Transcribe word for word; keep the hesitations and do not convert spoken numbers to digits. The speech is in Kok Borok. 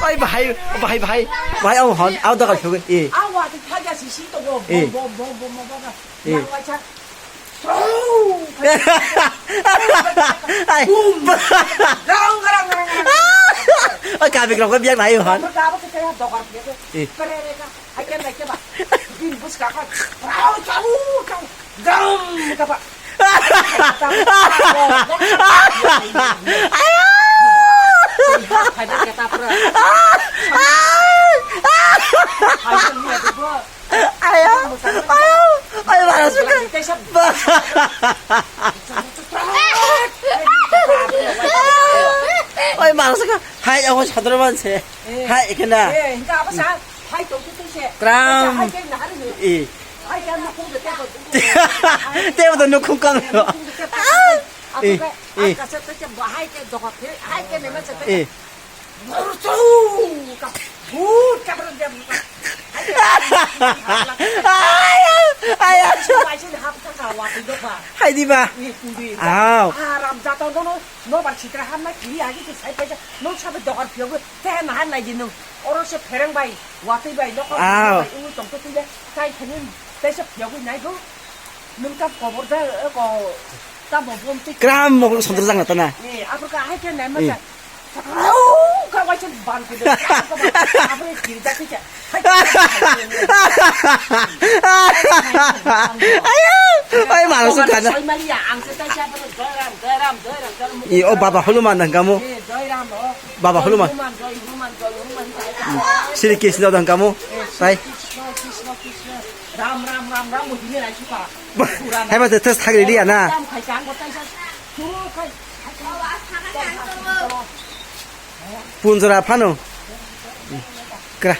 Oi, bahai, bahai, bahai. Bahai, ang hon, ang dokan phugwi. Eh. Awa, ti thaja si si to bo, Eh. Bo, bo, bo, bo, bo, bo. Eh. Yang wacha. Ai. Boom. Garang, garang, garang, garang. Oi, kabik rok biang nai hon. Apa, apa, apa, apa, dokar biang. Eh. Kere, kere, kere. Hai khe nai khe ba. Bini bwskang khe. Rau chau chau. Gam khe ba. Ayo. Hai khe ta pra. Hai khe ni abo. Ayo. Ayo. Ayo, mana suka. Kaisa. Oi, mana suka. Hai, aku sadar man se. Eh. Hai, ikena. Eh, hingke apa sa? Hai, tong tu se. Kram. Hai, kena hari ni. Eh. Hai, kena nukhung de tebo. Tebo de nukhung kang. Nukhung de tebo. Apa Eh, ke? Eh. Apa se te bahai ke dohot he. Hai, kena ma se te. Eh. Bursu ka. But ka ber de. Ayo, ayo. Hai di ba. Ni kundi. Aw. Aram jato no no. Nobar sitra hamna kiri agi ke sai paisa. Nok sabe dogar phiyogo. Te na han nai di nung. Oro se phereng bai, watwi bai, lokol Aw. bai, unu tong to tile. Tai thani, tai se phiyogo nai go. Nung ta kobor da, eh, ko, ta bo bom twi. Kram mo sandra jang na ta na. Ni, abro ka hai ke nai ma Eh. ta. Rau ka wai chen ban ke. Abro kiri da ke. Ayo, ai, malah suka na. Soimaliya, ang se tai siapa tu? Joy Ram, Joy Ram, Joy Ram, Joy Ram. I, oh, Baba Huluman dan kamu. Eh, Joy Ram, oh. Baba Huluman. Huluman, Joy Huluman, Joy Huluman. Siri Krishna dan kamu. Eh, Sai. Krishna, Krishna, Krishna. Ram, Ram, Ram, Ram, mo dini lai suka. Hai ba, tes thagri dia na. Ram khai kang, bo tai sa. Suru khai. Punjora phano. Kra.